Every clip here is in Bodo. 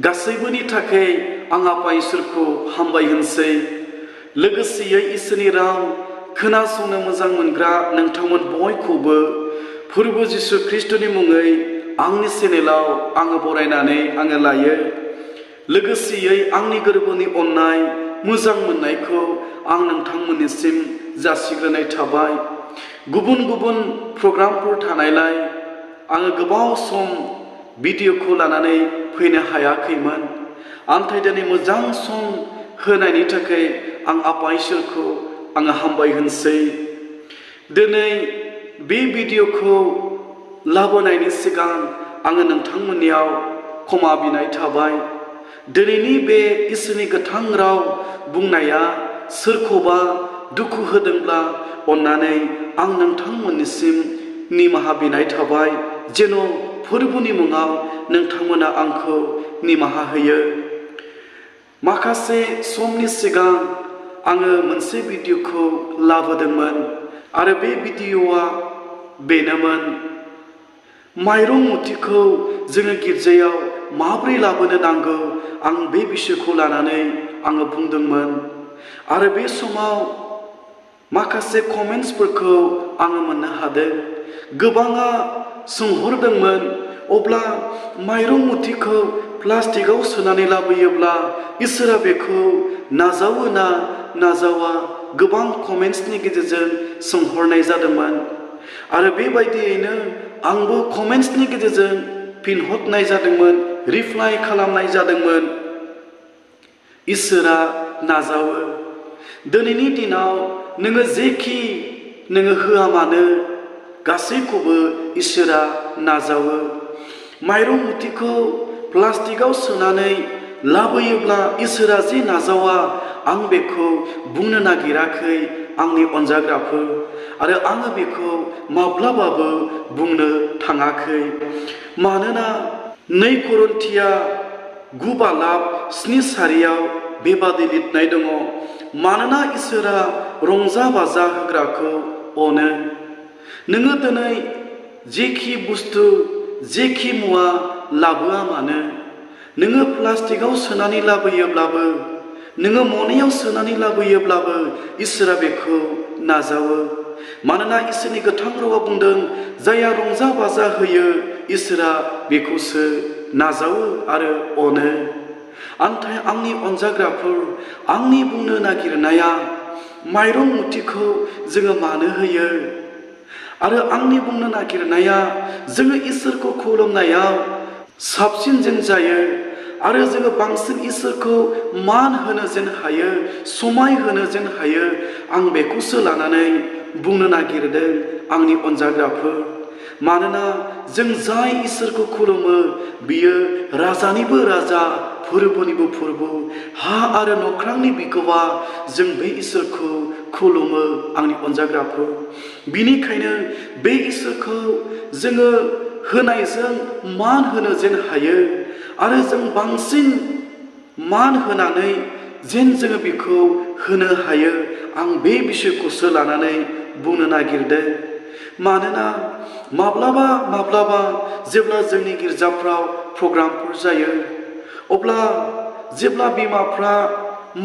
गासैबोनि थाखाय आं आफा इसोरखौ हामबाय होनसै। लोगोसेयै इसोरनि राव खोनासंनो मोजां मोनग्रा नोंथांमोन बयखौबो फोरबो जिसु ख्रीष्टनि मुङै आंनि चेनेलाव आङो बरायनानै आङो लायो। लोगोसेयै आंनि गोरबोनि अननाय मोजां मोननायखौ आं नोंथांमोननिसिम जासिग्रोनाय थाबाय। गुबुन गुबुन प्रग्रामफोर थानायलाय आङो गोबाव सम भिडिअखौ लानानै फैनो हायाखैमोन। नाथाय दिनै मोजां सम होनायनि थाखाय आं आफा इसोरखौ आङो हामबाय होनसै। दिनै बे भिडिअखौ लाबोनायनि सिगां आङो नोंथांमोननियाव क्षमा बिनाय थाबाय। दिनैनि बे इसोरनि गोथां राव बुंनाया सोरखौबा दुखु होदोंब्ला अन्नानै आं नोंथांमोननिसिम निमाहा बिनाय थाबाय, जेन' फोरबोनि मुङाव नोंथांमोना आंखौ निमाहा होयो। माखासे समनि सिगां आङो मोनसे भिडिअखौ लाबोदोंमोन आरो बे भिडिअआ बेनोमोन, माइरं मुथिखौ जोङो गिर्जायाव माबोरै लाबोनो नांगौ। आं बे बिषयखौ लानानै आङो बुंदोंमोन आरो बे समाव माखासे कमेन्ट्सफोरखौ आङो मोननो हादों। गोबाङा सोंहरदोंमोन, अब्ला माइरं मुथिखौ प्लास्टिकआव सोनानै लाबोयोब्ला इसोरा बेखौ नाजावो ना नाजावा? गोबां कमेन्ट्सनि गेजेरजों सोंहरनाय जादोंमोन आरो बेबायदियैनो आंबो कमेन्ट्सनि गेजेरजों फिनहरनाय जादोंमोन, रिप्लाइ खालामनाय जादोंमोन। इसोरा नाजावो। दिनैनि दिनाव नोङो जेखि नोङो होआ मानो गासैखौबो इसोरा नाजावो। माइरं मुथिखौ प्लास्टिकआव सोनानै लाबोयोब्ला इसोरा जे नाजावा, आं बेखौ बुंनो नागिराखै आंनि अनजाग्राफोर, आरो आङो बेखौ माब्लाबाबो बुंनो थाङाखै। मानोना 2 करिन्थिया 9:7 बेबादि लिरनाय दङ, मानोना इसोरा रंजा बाजा होग्राखौ अनो। नोङो दिनै जेखि बुस्थु जेखि मुवा लाबोआ मानो, नोङो प्लास्टिकआव सोनानै लाबोयोब्लाबो, नोङो मनायाव सोनानै लाबोयोब्लाबो इसोरा बेखौ नाजावो। मानोना इसोरनि गोथां रावा बुंदों, जायहा रंजा बाजा होयो इसोरा बेखौसो नाजावो आरो अनो। नाथाय आंनि अनजाग्राफोर, आंनि बुंनो नागिरनाया माइरं मुथिखौ जोङो मानो होयो? आरो आंनि बुंनो नागिरनाया जोङो इसोरखौ खुलुमनायाव साबसिन जेन जायो आरो जोङो बांसिन इसोरखौ मान होनो जेन हायो, समाय होनो जेन हायो, आं बेखौसो लानानै बुंनो नागिरदों आंनि अनजाग्राफोर। मानोना जों जाय इसोरखौ खुलुमो बियो राजानिबो राजा, फोरबोनिबो फोरबो, हा आरो नख्रांनि बिगोमा। जों बे इसोरखौ खुलुमो आंनि अनजाग्राफोर। बिनिखायनो बे इसोरखौ जोङो होनायजों मान होनो जेन हायो आरो जों बांसिन मान होनानै जेन जोङो बेखौ होनो हायो, आं बे बिषयखौसो लानानै बुंनो नागिरदों। मानोना माब्लाबा माब्लाबा जेब्ला जोंनि गिर्जाफ्राव प्रग्रामफोर जायो, अब्ला जेब्ला बिमाफ्रा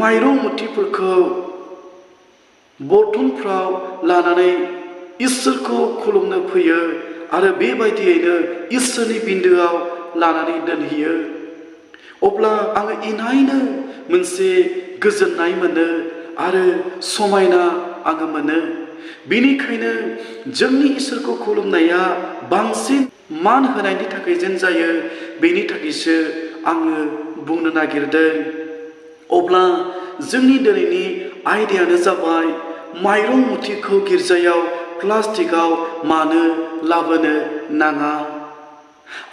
माइरं मुथिफोरखौ बर्थनफ्राव लानानै इसोरखौ खुलुमनो फैयो आरो बेबायदियैनो इसोरनि बिन्दोआव लानानै दोनहैयो, अब्ला आङो इनायनो मोनसे गोजोननाय मोनो आरो समायना आङो मोनो। बेनिखायनो जोंनि इसोरखौ खुलुमनाया बांसिन मान होनायनि थाखाय जेन जायो, बेनि थाखायसो आङो बुंनो नागिरदों। अब्ला जोंनि दिनैनि आयदायानो जाबाय, माइरं मुथिखौ गिर्जायाव प्लास्टिकआव मानो लाबोनो नाङा।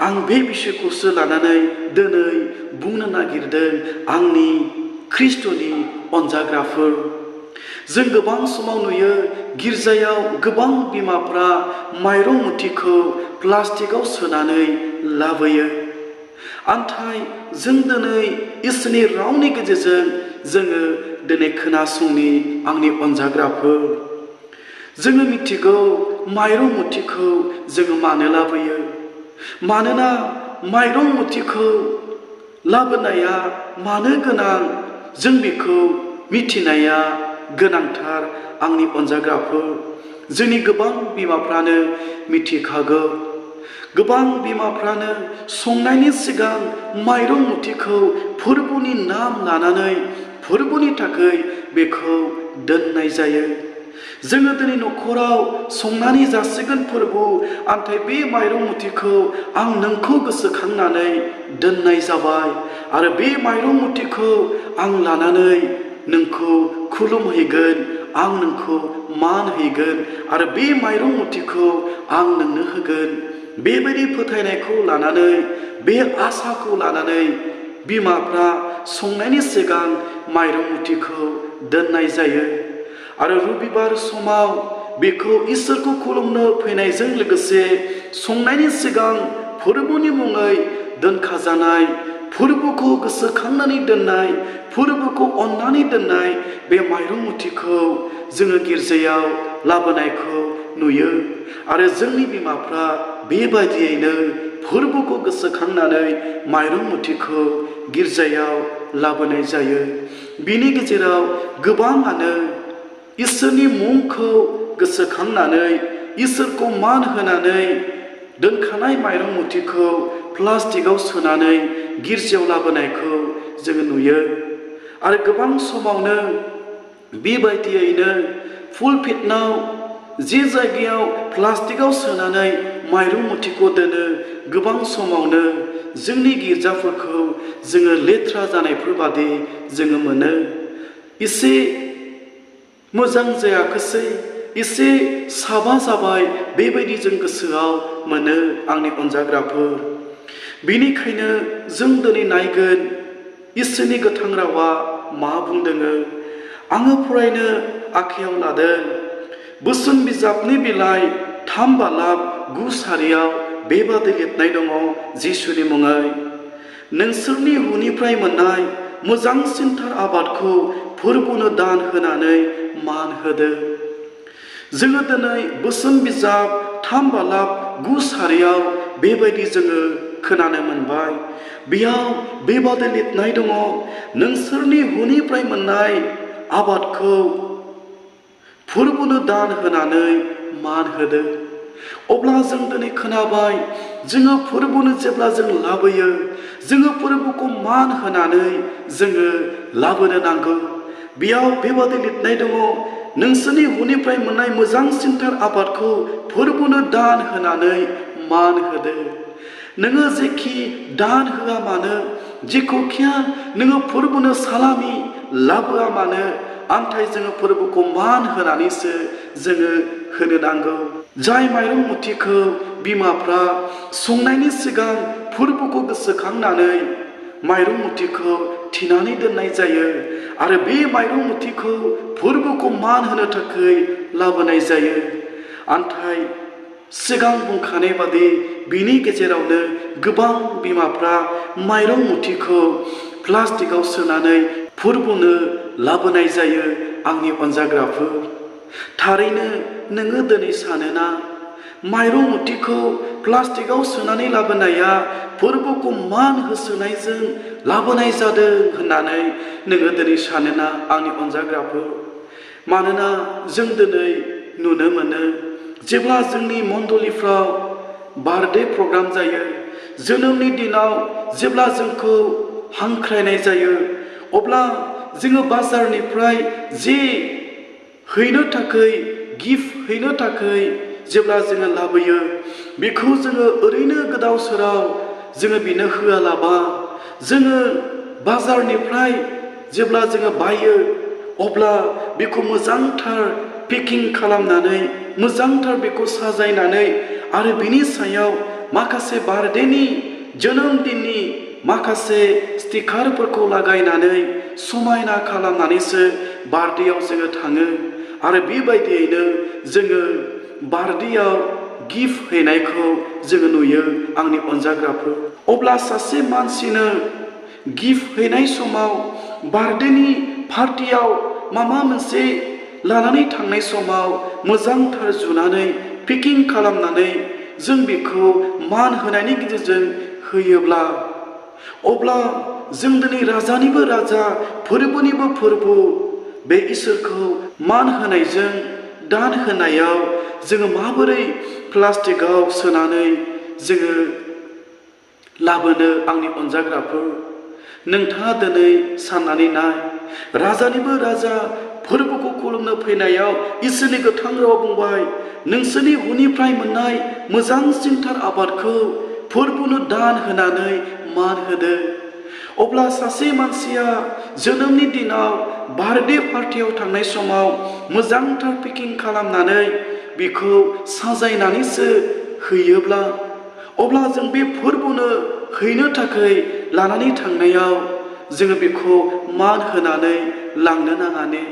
आं बे बिषयखौसो लानानै दिनै बुंनो नागिरदों आंनि ख्रीष्टनि अनजाग्राफोर। जों गोबां समाव नुयो गिर्जायाव गोबां बिमाफ्रा माइरं मुथिखौ प्लास्टिकआव सोनानै लाबोयो। नाथाय जों दिनै इसोरनि रावनि गेजेरजों जोङो दिनै खोनासंनि आंनि अनजाग्राफोर। जोङो मिथिगौ माइरं मुथिखौ जोङो मानो लाबोयो। मानोना माइरं मुथिखौ लाबोनाया मानो गोनां जों बेखौ मिथिनाया गोनांथार आंनि अनजाग्राफोर। जोंनि गोबां बिमाफ्रानो मिथिखागौ। गोबां बिमाफ्रानो संनायनि सिगां माइरं मुथिखौ फोरबोनि नाम लानानै फोरबोनि थाखाय बेखौ दोननाय जायो। जोङो दिनै न'खराव संनानै जासिगोन फोरबो, नाथाय बे माइरं मुथिखौ आं नोंखौ गोसोखांनानै दोननाय जाबाय आरो बे माइरं मुथिखौ आं लानानै नोंखौ खुलुमहैगोन, आं नोंखौ मान हैगोन आरो बे माइरं मुथिखौ आं नोंनो होगोन। बेबायदि फोथायनायखौ लानानै, बे आसाखौ लानानै बिमाफ्रा संनायनि सिगां माइरं मुथिखौ दोननाय जायो आरो रबिबार समाव बेखौ इसोरखौ खुलुमनो फैनायजों लोगोसे संनायनि सिगां फोरबोनि मुङै दोनखाजानाय, फोरबोखौ गोसोखांनानै दोननाय, फोरबोखौ अननानै दोननाय बे माइरं मुथिखौ जोङो गिर्जायाव लाबोनायखौ नुयो आरो जोंनि बिमाफ्रा बेबायदियैनो फोरबोखौ गोसोखांनानै माइरं मुथिखौ गिर्जायाव लाबोनाय जायो। बिनि गेजेराव गोबाङानो इसोरनि मुंखौ गोसोखांनानै, इसोरखौ मान होनानै दोनखानाय माइरं मुथिखौ प्लास्टिकआव सोनानै गिर्जायाव लाबोनायखौ जोङो नुयो आरो गोबां समावनो बेबायदियैनो पुलपिटनाव जे जायगायाव प्लास्टिकआव सोनानै माइरं मुथिखौ दोनो, गोबां समावनो जोंनि गिर्जाफोरखौ जोङो लेथ्रा जानायफोर बादि जोङो मोनो। एसे मोजां जायाखैसै, एसे साबा जाबाय, बेबायदि जों गोसोआव मोनो आंनि अनजाग्राफोर। बेनिखायनो जों दिनै नायगोन इसोरनि गोथां रावा मा बुंदों। आङो फरायनो आखायाव लादों। बोसोन बिजाबनि बिलाइ 3:9 बेबादि लिरनाय दङ जिसुनि मुङै, नोंसोरनि हुनिफ्राय मोननाय मोजांसिनथार आबादखौ फोरबोनो दान होनानै मान होदो। जोङो दिनै बोसोन बिजाब 3:9 बेबायदि जोङो खोनानो मोनबाय। बेयाव बेबादि लिरनाय दङ, नोंसोरनि हुनिफ्राय मोननाय आबादखौ फोरबोनो दान होनानै मान होदो। अब्ला जों दिनै खोनाबाय, जोङो फोरबोनो जेब्ला जों लाबोयो, जोङो फोरबोखौ मान होनानै जोङो लाबोनो नांगौ। बेयाव बेबादि लिरनाय दङ, नोंसोरनि हुनिफ्राय मोननाय मोजांसिनथार आबादखौ फोरबोनो दान होनानै मान होदो। नोङो जेखि दान होआ मानो, जेखौखिया नोङो फोरबोनो सालामि लाबोआ मानो, नाथाय जोङो फोरबोखौ मान होनानैसो जोङो होनो नांगौ। जाय माइरं मुथिखौ बिमाफ्रा संनायनि सिगां फोरबोखौ गोसोखांनानै माइरं मुथिखौ थिनानै दोननाय जायो आरो बे माइरं मुथिखौ फोरबोखौ मान होनो थाखाय लाबोनाय जायो। नाथाय सिगां बुंखानाय बादि बिनि गेजेरावनो गोबां बिमाफ्रा माइरं मुथिखौ प्लास्टिकआव सोनानै फोरबोनो लाबोनाय जायो। आंनि अनजाग्राफोर, थारैनो नोङो दिनै सानोना माइरं मुथिखौ प्लास्टिकआव सोनानै लाबोनाया फोरबोखौ मान होसोनायजों लाबोनाय जादों होननानै नोङो दिनै सानोना आंनि अनजाग्राफोर? मानोना जों दिनै नुनो मोनो, जेब्ला जोंनि मण्डलिफ्राव बार्थडे प्रग्राम जायो, जोनोमनि दिनाव जेब्ला जोंखौ हांख्रायनाय जायो, अब्ला जोङो बाजारनिफ्राय जे हैनो थाखाय, गिफ्ट हैनो थाखाय जेब्ला जोङो लाबोयो, बेखौ जोङो ओरैनो गोदाव सोराव जोङो बिनो होआलाबा, जोङो बाजारनिफ्राय जेब्ला जोङो बायो, अब्ला बेखौ मोजांथार पेकिं खालामनानै, मोजांथार बेखौ साजायनानै आरो बिनि सायाव माखासे बार्थडेनि, जोनोमदिननि माखासे स्टिकारफोरखौ लागायनानै समायना खालामनानैसो बार्थडेआव जोङो थाङो आरो बेबायदियैनो जोङो बार्थडेआव गिफ्ट हैनायखौ जोङो नुयो आंनि अनजाग्राफोर। अब्ला सासे मानसिनो गिफ्ट हैनाय समाव, बार्थडेनि पार्टियाव माबा मोनसे लानानै थांनाय समाव मोजांथार जुनानै पेकिं खालामनानै जों बेखौ मान होनायनि गेजेरजों होयोब्ला अब्ला जों दिनै राजानिबो राजा फोरबोनिबो फोरबो बे इसोरखौ मान होनायजों दान होनायाव जोङो माबोरै प्लास्टिकआव सोनानै जोङो लाबोनो आंनि अनजाग्राफोर नोंथाङा दिनै साननानै नाय राजानिबो राजा फोरबोखौ खुलुमनो फैनायाव इसोरनि गोथां रावा बुंबाय नोंसोरनि हुनिफ्राय मोननाय मोजांसिनथार आबादखौ फोरबोनो दान होनानै मान होदो। अब्ला सासे मानसिया जोनोमनि दिनाव बार्थडे पार्टियाव थांनाय समाव मोजांथार पेकिं खालामनानै बेखौ साजायनानैसो हैयोब्ला अब्ला जों बे फोरबोनो हैनो थाखाय लानानै थांनायाव जोङो बेखौ मान होनानै लांनो नाङाने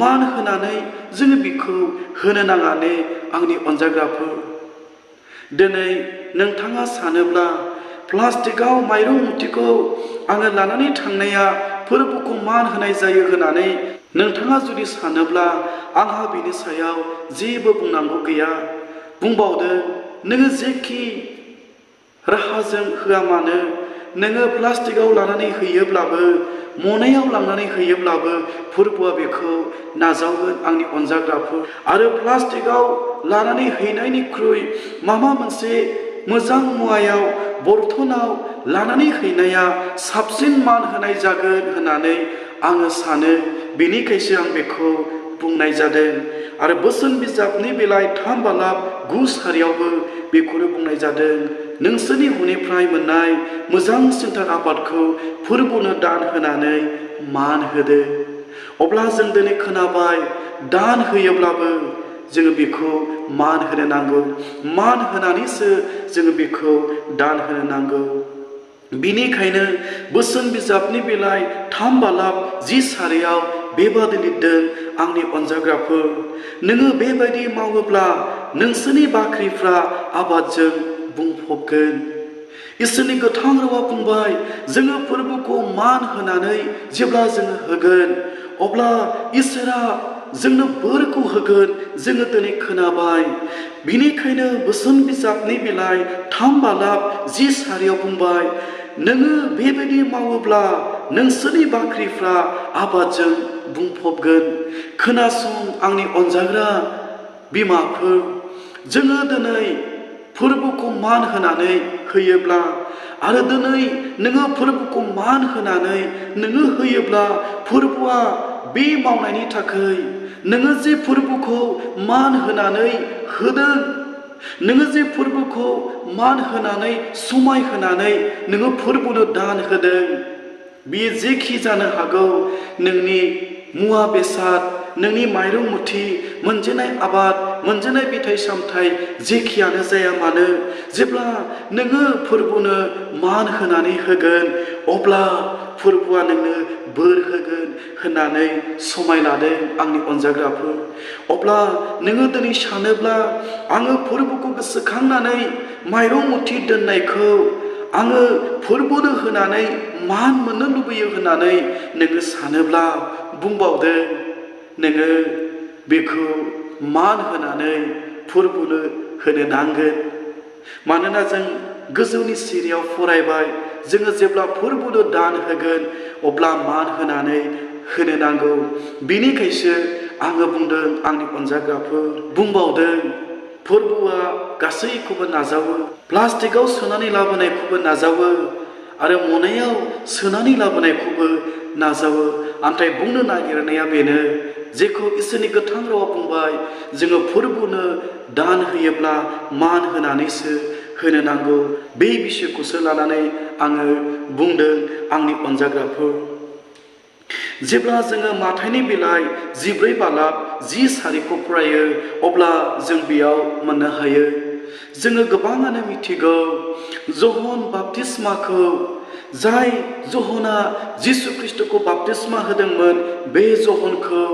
मान होनानै जोङो बेखौ होनो नाङाने आंनि अनजाग्राफोर दिनै नोंथाङा सानोब्ला प्लास्टिकआव माइरं मुथिखौ आङो लानानै थांनाया फोरबोखौ मान होनाय जायो होननानै नोंथाङा जुदि सानोब्ला आंहा बेनि सायाव जेबो बुंनांगौ गैया। बुंबावदो नोङो जेखि राहाजों होआ मानो नोङो प्लास्टिकआव लानानै हैयोब्लाबो मनायाव लांनानै हैयोब्लाबो फोरबोआ बेखौ नाजावगोन आंनि अनजाग्राफोर आरो प्लास्टिकआव लानानै हैनायनिख्रुइ माबा मोनसे मोजां मुवायाव बर्थनाव लानानै हैनाया साबसिन मान होनाय जागोन होननानै आङो सानो बेनिखायसो आं बेखौ बुंनाय जादों आरो बोसोन बिजाबनि बिलाइ 3 बालाब 9 सारियावबो बेखौनो बुंनाय जादों नोंसोरनि हुनिफ्राय मोननाय मोजांसिनथार आबादखौ फोरबोनो दान होनानै मान होदो। अब्ला जों दिनै खोनाबाय दान होयोब्लाबो जोङो बेखौ मान होनो नांगौ मान होनानैसो जोङो बेखौ दान होनो नांगौ। बिनिखायनो बोसोन बिजाबनि बिलाइ 3 बालाब 10 सारियाव बेबादि लिरदों आंनि अनजाग्राफोर नोङो बेबायदि मावोब्ला नोंसोरनि बाख्रिफ्रा आबादजों बुंफबगोन। इसोरनि गोथां रावा बुंबाय जोङो फोरबोखौ मान होनानै जेब्ला जोङो होगोन अब्ला इसोरा जोंनो बोरखौ होगोन जोङो दिनै खोनाबाय। बिनिखायनो बोसोन बिजाबनि बिलाइ 3 बालाब 10 सारियाव बुंबाय नोङो बेबायदि मावोब्ला नोंसोरनि बाख्रिफ्रा आबादजों बुंफबगोन। खोनासं आंनि अनजाग्रा बिमाफोर जोङो दिनै फोरबोखौ मान होनानै होयोब्ला आरो दिनै नोङो फोरबोखौ मान होनानै नोङो होयोब्ला फोरबोआ बे मावनायनि थाखाय नोङो जे फोरबोखौ मान होनानै होदों नोङो जे फोरबोखौ मान होनानै समाय होनानै नोङो फोरबोनो दान होदों बेयो जेखि जानो हागौ नोंनि मुवा बेसाद नोंनि माइरं मुथि मोनजेनाय आबाद मोनजेनाय फिथाइ सामथाइ जेखियानो जाया मानो जेब्ला नोङो फोरबोनो मान होनानै होगोन अब्ला फोरबोआ नोंनो बोर होगोन होननानै समाय लादों आंनि अनजाग्राफोर। अब्ला नोङो दिनै सानोब्ला आङो फोरबोखौ गोसोखांनानै माइरं मुथि दोननायखौ आङो फोरबोनो होनानै मान मोननो लुबैयो होननानै नोङो सानोब्ला बुंबावदों नोङो बेखौ मान होनानै फोरबोनो होनो नांगोन। मानोना जों गोजौनि सिरियाव फरायबाय जोङो जेब्ला फोरबोनो दान होगोन अब्ला मान होनानै होनो नांगौ। बिनिखायसो आङो बुंदों आंनि अनजाग्राफोर बुंबावदों फोरबोआ गासैखौबो नाजावो प्लास्टिकआव सोनानै लाबोनायखौबो नाजावो आरो मनायाव सोनानै लाबोनायखौबो नाजावो। नाथाय बुंनो नागिरनाया बेनो जेखौ इसोरनि गोथां रावा बुंबाय जोङो फोरबोनो दान होयोब्ला मान होनानैसो होनो नांगौ। बे बिषयखौसो लानानै आङो बुंदों आंनि अनजाग्राफोर। जेब्ला जोङो माथाइनि बिलाइ 14 बालाब 10 सारिखौ फरायो अब्ला जों बेयाव मोननो हायो जोङो गोबाङानो मिथिगौ जहन बाप्तिस्माखौ जाय जहना जिसु ख्रिस्टखौ बाप्तिस्मा होदोंमोन बे जहनखौ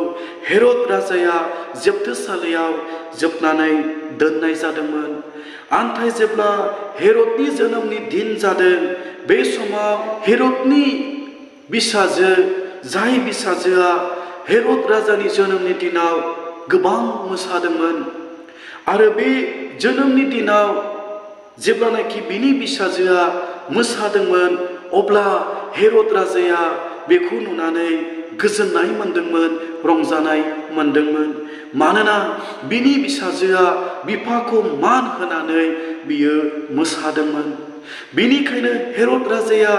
हेरद राजाया जोबथेसालियाव जोबनानै दोननाय जादोंमोन। आन्थाय जेब्ला हेरदनि जोनोमनि दिन जादों बे समाव हेरदनि बिसाजो जाय बिसाजोआ हेरद राजानि जोनोमनि दिनाव गोबां मोसादोंमोन आरो बे जोनोमनि दिनाव जेब्लानाखि बिनि बिसाजोआ मोसादोंमोन अब्ला हेरद राजाया बेखौ नुनानै गोजोननाय मोनदोंमोन, रंजानाय मोनदोंमोन। मानोना बिनि फिसाजोआ बिफाखौ मान होनानै बियो मोसादोंमोन। बेनिखायनो हेरद राजाया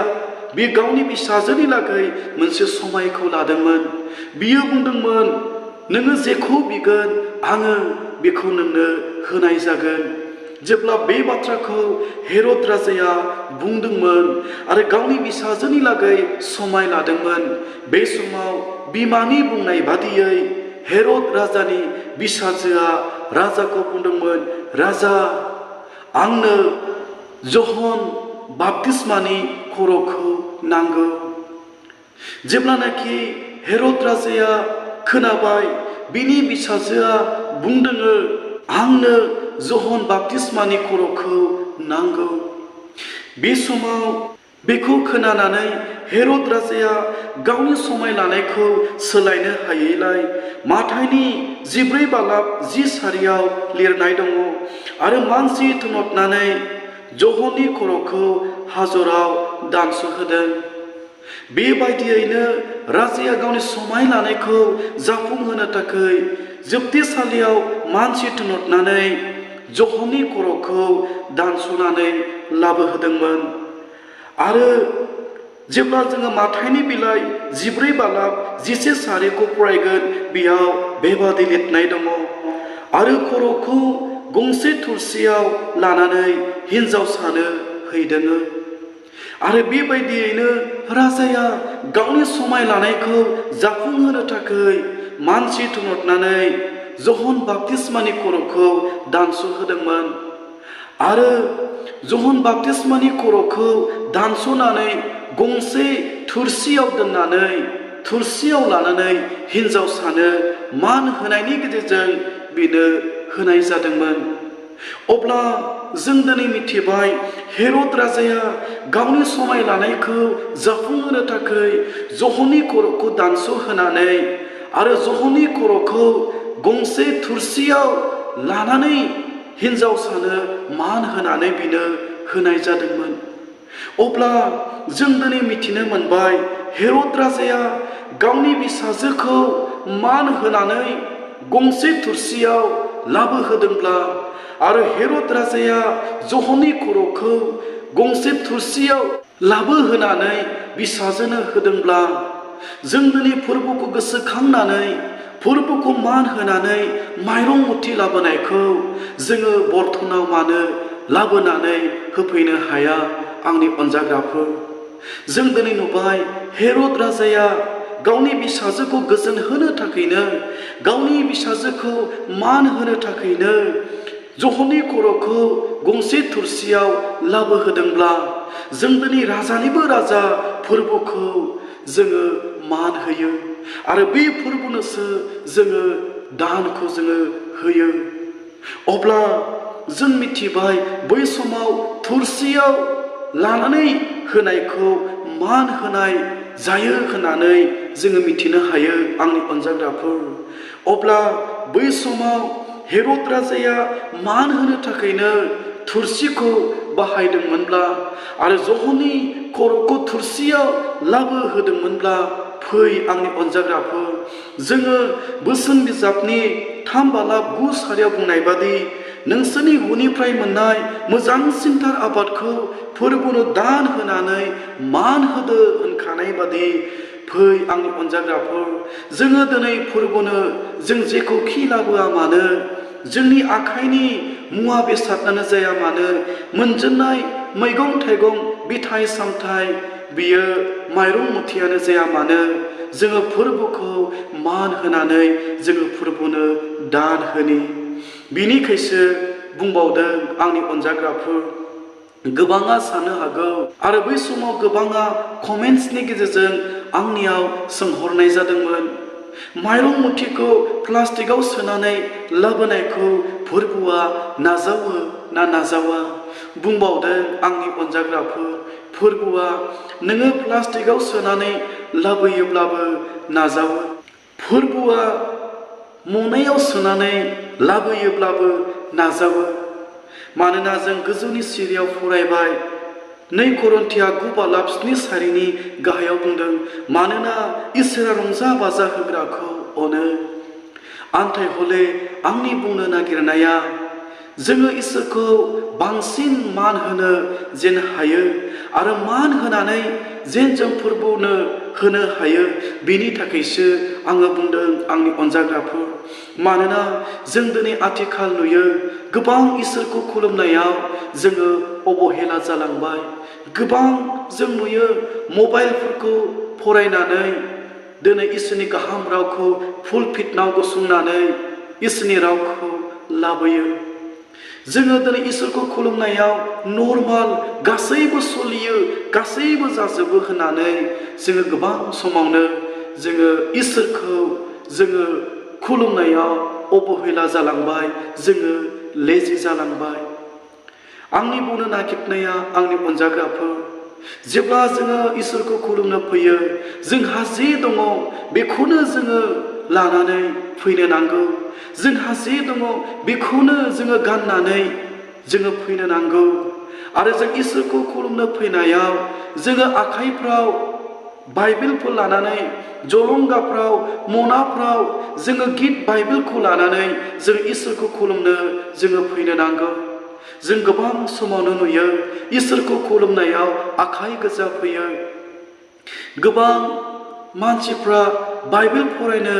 बे गावनि फिसाजोनि लागै मोनसे समायखौ लादोंमोन। बियो बुंदोंमोन, नोङो जेखौ बिगोन आङो बेखौ नोंनो होनाय जागोन। जेब्ला बे बाथ्राखौ हेरद राजाया बुंदोंमोन आरो गावनि फिसाजोनि लागै समाय लादोंमोन, बे समाव बिमानि बुंनाय बादियै हेरद राजानि फिसाजोआ राजाखौ बुंदोंमोन, राजा, आंनो जहन बाप्तिस्मानि खर'खौ नांगौ। जेब्लानाखि हेरद राजाया खोनाबाय बिनि फिसाजोआ बुंदों, आंनो जहन बाप्तिस्मानि खर'खौ नांगौ, बे समाव बेखौ खोनानानै हेरद राजाया गावनि समाय लानायखौ सोलायनो हायैलाय माथाइनि 14 बालाब 10 सारियाव लिरनाय दङ आरो मानसि थुनहरनानै जहननि खर'खौ हाजराव दानस'होदों। बेबायदियैनो राजाया गावनि समाय लानायखौ जाफुंहोनो थाखाय जोबथेसालियाव मानसि थुनहरनानै जहननि खर'खौ दानस'नानै लाबोहोदोंमोन। आरो जेब्ला जोङो माथाइनि बिलाइ 14 बालाब 11 सारिखौ फरायगोन, बेयाव बेबादि लिरनाय दङ, आरो खर'खौ गंसे थुरसियाव लानानै हिनजावसानो हैदों। आरो बेबायदियैनो राजाया गावनि समाय लानायखौ जाफुंहोनो थाखाय मानसि थुनहरनानै जहन बाप्तिस्मानि खर'खौ दानस'होदोंमोन। आरो जहन बाप्तिस्मानि खर'खौ दानस'नानै गंसे थुरसियाव दोननानै थुरसियाव लानानै हिनजावसानो मान होनायनि गेजेरजों बिनो होनाय जादोंमोन। अब्ला जों दिनै मिथिबाय हेरद राजाया गावनि समाय लानायखौ जाफुंहोनो थाखाय जहननि खर'खौ दानस'होनानै आरो जहननि खर'खौ गंसे थुरसियाव लानानै हिनजावसानो मान होनानै बिनो होनाय जादोंमोन। अब्ला जों दिनै मिथिनो मोनबाय हेरद राजाया गावनि फिसाजोखौ मान होनानै गंसे थुरसियाव लाबोहोदोंब्ला आरो हेरद राजाया जहननि खर'खौ गंसे थुरसियाव लाबोहोनानै फिसाजोनो होदोंब्ला, जों दिनै फोरबोखौ गोसोखांनानै फोरबोखौ मान होनानै माइरं मुथि लाबोनायखौ जोङो बर्थनाव मानो लाबोनानै होफैनो हाया? आंनि अनजाग्राफोर, जों दिनै नुबाय हेरद राजाया गावनि फिसाजोखौ गोजोन होनो थाखायनो, गावनि फिसाजोखौ मान होनो थाखायनो जहननि खर'खौ गंसे थुरसियाव लाबोहोदोंब्ला, जों दिनै राजानिबो राजा फोरबोखौ जोङो मान होयो आरो बे फोरबोनोसो जोङो दानखौ जोङो होयो। अब्ला जों मिथिबाय बै समाव थुरसियाव लानानै होनायखौ मान होनाय जायो होननानै जोङो मिथिनो हायो आंनि अनजाग्राफोर। अब्ला बै समाव हेरद राजाया मान होनो थाखायनो थुरसिखौ बाहायदोंमोनब्ला आरो जहननि खर'खौ थुरसियाव लाबोहोदोंमोनब्ला, फै आंनि अनजाग्राफोर, जोङो बोसोन बिजाबनि 3 बालाब 9 सारियाव बुंनाय बादि नोंसोरनि हुनिफ्राय मोननाय मोजांसिनथार आबादखौ फोरबोनो दान होनानै मान होदो होनखानाय बादि, फै आंनि अनजाग्राफोर, जोङो दिनै फोरबोनो जों जेखौखि लाबोआ मानो, जोंनि आखाइनि मुवा बेसादानो जाया मानो, मोनजेननाय मैगं थाइगं फिथाइ सामथाइ बियो माइरं मुथियानो जाया मानो, जोङो फोरबोखौ मान होनानै जोङो फोरबोनो दान होनि। बिनिखायसो बुंबावदों आंनि अनजाग्राफोर, गोबाङा साननो हागौ आरो बै समाव गोबाङा कमेन्ट्सनि गेजेरजों आंनियाव सोंहरनाय जादोंमोन, माइरं मुथिखौ प्लास्टिकआव सोनानै लाबोनायखौ फोरबोआ नाजावो ना नाजावा? बुंबावदों आंनि अनजाग्राफोर, फोरबोआ नोङो प्लास्टिकआव सोनानै लाबोयोब्लाबो नाजावो, फोरबोआ मनायाव सोनानै लाबोयोब्लाबो नाजावो। मानोना जों गोजौनि सिरियाव फरायबाय, 2 Korinथिया 9:7 सारिनि गाहायाव बुंदों, मानोना इसोरा रंजा बाजा होग्राखौ अनो। आन्थाय हले आंनि बुंनो नागिरनाया, जोङो इसोरखौ बांसिन मान होनो जेन हायो आरो मान होनानै जेन जों फोरबोनो होनो हायो, बेनि थाखायसो आङो बुंदों आंनि अनजाग्राफोर। मानोना जों दिनै आथिखाल नुयो गोबां इसोरखौ खुलुमनायाव जोङो अबहेला जालांबाय। गोबां जों नुयो मबाइलफोरखौ फरायनानै दिनै इसोरनि गाहाम रावखौ पुलपिटनाव गसंनानै इसोरनि रावखौ लाबोयो। जोङो दिनै इसोरखौ खुलुमनायाव नर्माल गासैबो सोलियो, गासैबो जाजोबो होननानै जोङो गोबां समावनो जोङो इसोरखौ जोङो खुलुमनायाव अबहेला जालांबाय, जोङो लेजि जालांबाय। आंनि बुंनो नागिरनाया आंनि अनजाग्राफोर, जेब्ला जोङो इसोरखौ खुलुमनो फैयो, जोंहा जे दङ बेखौनो जोङो लानानै फैनो नांगौ। जोंहा जे दङ बेखौनो जोङो गाननानै जोङो फैनो नांगौ। आरो जों इसोरखौ खुलुमनो फैनायाव जोङो आखाइफ्राव बाइबेलफोर लानानै, जलंगाफ्राव, मनाफ्राव जोङो गिद बाइबेलखौ लानानै जों इसोरखौ खुलुमनो जोङो फैनो नांगौ। जों गोबां समावनो नुयो इसोरखौ खुलुमनायाव आखाइ गोजा फैयो। गोबां मानसिफ्रा बाइबेल फरायनो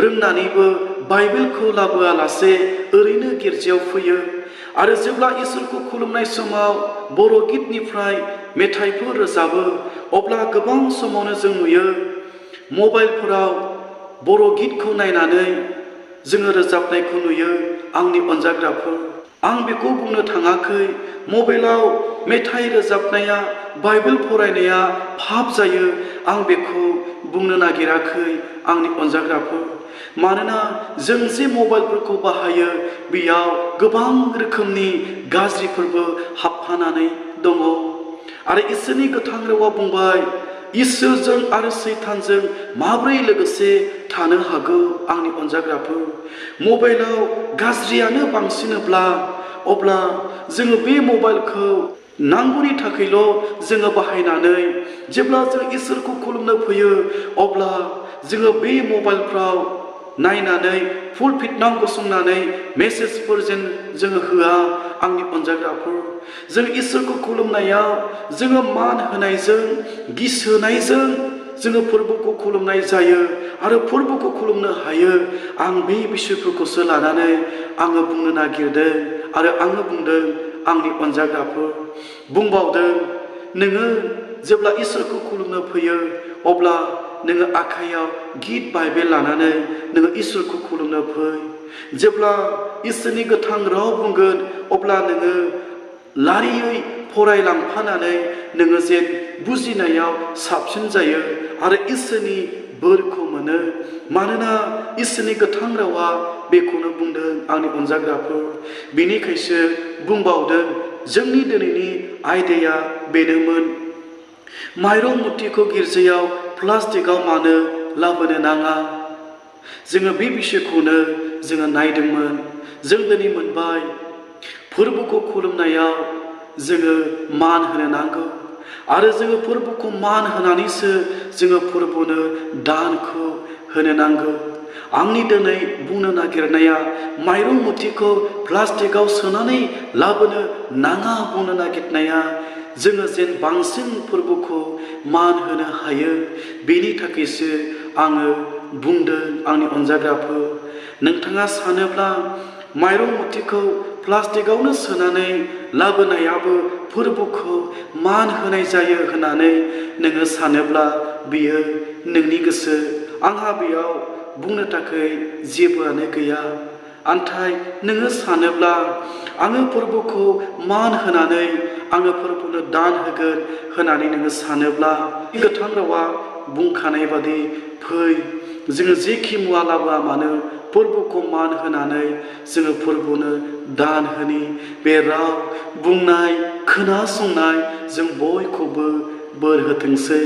रोंनानैबो बाइबेलखौ लाबोआलासे ओरैनो गिर्जायाव फैयो। आरो जेब्ला इसोरखौ खुलुमनाय समाव बर' गितनिफ्राय मेथाइफोर रोजाबो, अब्ला गोबां समावनो जों नुयो मबाइलफोराव बर' गितखौ नायनानै जोङो रोजाबनायखौ नुयो। आंनि अनजाग्राफोर, आं बेखौ बुंनो थाङाखै मबाइलाव मेथाइ रोजाबनाया, बाइबेल फरायनाया पाप जायो, आं बेखौ बुंनो नागिराखै आंनि अनजाग्राफोर। मानोना जों जे मबाइलफोरखौ बाहायो बेयाव गोबां रोखोमनि गाज्रिफोरबो हाबफानानै दङ। आरो इसोरनि गोथां रावा बुंबाय, इसोरजों आरो सैतानजों माब्रै लोगोसे थानो हागौ आंनि अनजाग्राफोर। मबाइलाव गाज्रियानो बांसिनोब्ला अब्ला जोङो बे मबाइलखौ नांगौनि थाखायल' जोङो बाहायनानै जेब्ला जों इसोरखौ खुलुमनो फैयो, अब्ला जोङो बे मबाइलफ्राव नायनानै पुलपिटनाव गसंनानै मेसेजफोर जेन जोङो होआ आंनि अनजाग्राफोर। जों इसोरखौ खुलुमनायाव जोङो मान होनायजों, गिसोनायजों जोङो फोरबोखौ खुलुमनाय जायो आरो फोरबोखौ खुलुमनो हायो। आं बे बिसयफोरखौसो लानानै आङो बुंनो नागिरदों आरो आङो बुंदों आंनि अनजाग्राफोर। बुंबावदों, नोङो जेब्ला इसोरखौ खुलुमनो फैयो अब्ला नोङो आखाइयाव गित बाइबेल लानानै नोङो इसोरखौ खुलुमनो फै। जेब्ला इसोरनि गोथां राव बुंगोन अब्ला नोङो लारियै फरायलांफानानै नोङो जेन बुजिनायाव साबसिन जायो आरो इसोरनि बोरखौ मोनो। मानोना इसोरनि गोथां रावा बेखौनो बुंदों आंनि अनजाग्राफोर। बेनिखायसो बुंबावदों, जोंनि दिनैनि आयदाया बेनोमोन, माइरं मुथिखौ गिर्जायाव प्लास्टिकआव मानो लाबोनो नाङा। जोङो बे बिसयखौनो जोङो नायदोंमोन। जों दिनै मोनबाय फोरबोखौ खुलुमनायाव जोङो मान होनो नांगौ आरो जोङो फोरबोखौ मान होनानैसो जोङो फोरबोनो दानखौ होनो नांगौ। आंनि दिनै बुंनो नागिरनाया माइरं मुथिखौ प्लास्टिकआव सोनानै लाबोनो नाङा बुंनो नागिरनाया, जोङो जेन बांसिन फोरबोखौ मान होनो हायो बेनि थाखायसो आङो बुंदों आंनि अनजाग्राफोर। नोंथाङा सानोब्ला माइरं मुथिखौ प्लास्टिकआवनो सोनानै लाबोनायाबो फोरबोखौ मान होनाय जायो होननानै नोङो सानोब्ला बियो नोंनि गोसो। आंहा बेयाव बुंनो थाखाय जेबोआनो गैया। आन्थाय नोङो सानोब्ला आङो फोरबोखौ मान होनानै आङो फोरबोनो दान होगोन होननानै नोङो सानोब्ला, गोथां रावा बुंखानाय बादि फै, जोङो जेखि मुवा लाबोआ मानो फोरबोखौ मान होनानै जोङो फोरबोनो दान होनि। बे राव बुंनाय खोनासंनाय जों बयखौबो बोर होथोंसै।